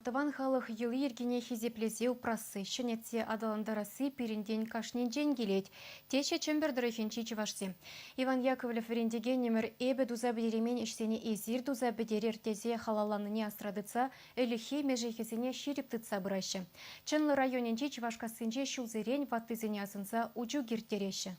Тӑван халӑх йӑли-йӗркине хисеплесе упрасси, ҫӗнетсе аталантарасси пирӗнтен кашнинчен килет, теҫҫӗ Чӗмпӗр тӑрӑхӗнчи чӑвашсем. Иван Яковлев вӗрентекенӗмӗр эпӗ туса пӗтереймен ӗҫсене эсир туса пӗтерер тесе халалланине асра тытса ӗлӗкхи мешехесене ҫирӗп тытса пыраҫҫӗ. Чӑнлӑ районӗнчи Чӑвашкассинче ҫулсерен ваттисене асӑнса учӳк ирттереҫҫӗ.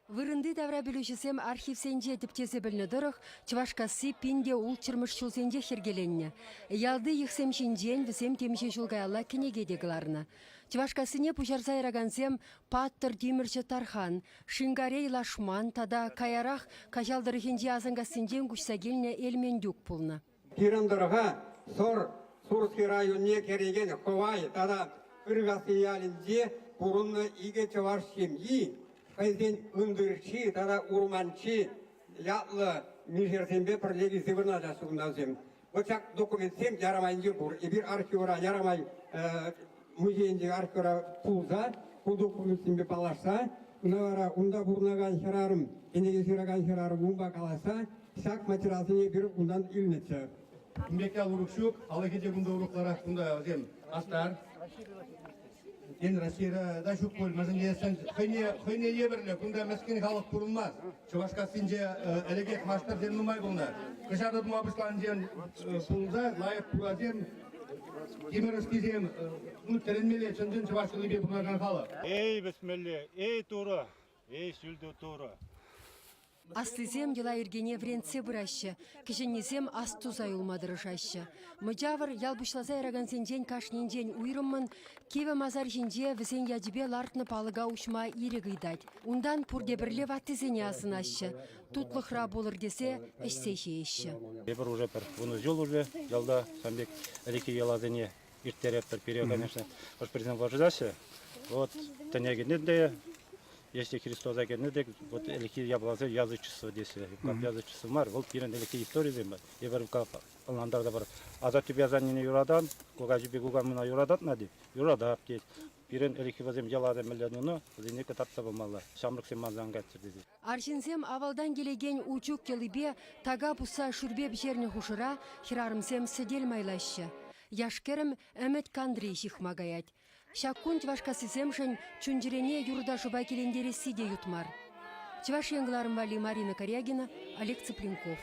Вырӑнти таврапӗлӳҫӗсем архивсенче тӗпчесе пӗлнӗ тӑрӑх, Чӑвашкасси пин те ултҫӗрмӗш ҫулсенчех йӗркеленнӗ. Ялти йӑхсем ҫинчен вӗсем темиҫе ҫул каялла кӗнеке те кӑларнӑ. Чӑвашкассине пуҫарса яракансем паттӑр тимӗрҫӗ Тархан, Шинкарей Лашман тата каярах Каҫал тӑрӑхӗнчи Асанкассинчен куҫса килнӗ Элментюк пулнӑ. Пирӗн тӑрӑха Сӑр, Сурски районне кӗрекен Хӑвай тата Ыркасси ялӗнче пурӑннӑ икӗ чӑваш ҫемйи хӑйсен Ындырчи тата Урманчи ятлӑ мишерсемпе пӗрле килсе вырнаҫаҫҫӗ кунтансем. Вот ҫак документсем Ярамайӗнче пур. Эпир архивра Ярамай музейӗнче архивра пулса ку документсемпе паллашса ӑна вара унта пурӑнакан хӗрарӑм, кӗнеке ҫыракан хӗрарӑм унпа калаҫса Ҫак материалсене эпир унтан илнӗччӗ. Кун пек ял урӑх ҫук, халӑхӗ те кунта урӑхларах, кунта вӗсем хастар. Тен, Российӑра та ҫук пуль, мӗншӗн тесен хӑйне, хӑйне евӗрлӗ кунта мӗскӗн халӑх пурӑнмасть. Чӑвашкассинче ӗлӗкех маҫтӑрсем нумай пулнӑ. Кӑҫатӑ тума пуҫланисем пулса лайӑх пурасем, тимӗр ӑстисем, ну, тӗлӗнмелле чӑн-чӑн чӑваш йӑлипе пурӑнакан халӑх. Эй, вӗсмелле, эй, Турӑ, эй, ҫӳлтӳ Турӑ. Аслисем йӑла-йӗркене вӗрентсе пыраҫҫӗ, кӗҫӗннисем ас туса юлма тӑрӑшаҫҫӗ. Мӑчавӑр ял пуҫласа яракансенчен кашнинчен уйрӑммӑн кивӗ масар ҫинче вӗсен ячӗпе лартнӑ палӑка уҫма ирӗк ыйтать. Унтан пурте пӗрле ваттисене асӑнаҫҫӗ, тутлӑхра пулӑр тесе ӗҫсе ҫиеҫҫӗ. Эпир уже пӗр вунӑ ҫул уже ялта ҫавӑн пек ӗлӗкхи йӑласене ирттеретпӗр. Пире, конечно, хӑш-пӗрисем вӑрҫаҫҫӗ. Вот тӗне кӗнӗ те, если Христоса кӗнӗ те, вот ӗлӗкхи япаласем язычество теҫҫӗ. Язычество мар, вӑл пирӗн ӗлӗкхи историсем. Эпир ӑнлантарса пар. Асаттепе асаннене юратан, кукаҫипе кукамӑна юрататна тет. Юратап тет. Пирӗн ӗлӗкхи вӗсем йӑласем мӗнле тунӑ, вӗсене кӑтартса памалла. Ҫамрӑксем манса ан кайччӑр тесе. Арҫынсем авалтан килекен учук йӑлипе така пусса шӳрпе пӗҫернӗ хушӑра хӗрарӑмсем сӗтел майлаҫҫӗ. Яш-кӗрӗм ӗмӗт кантри ҫыхма каять. Ҫак кун чӑвашкассисемшӗн чун-чӗрене юрӑ-ташӑпа килентересси те ют мар. Чӑваш Ен кӑларӑм валли Марина Корягина, Олег Цыпленков.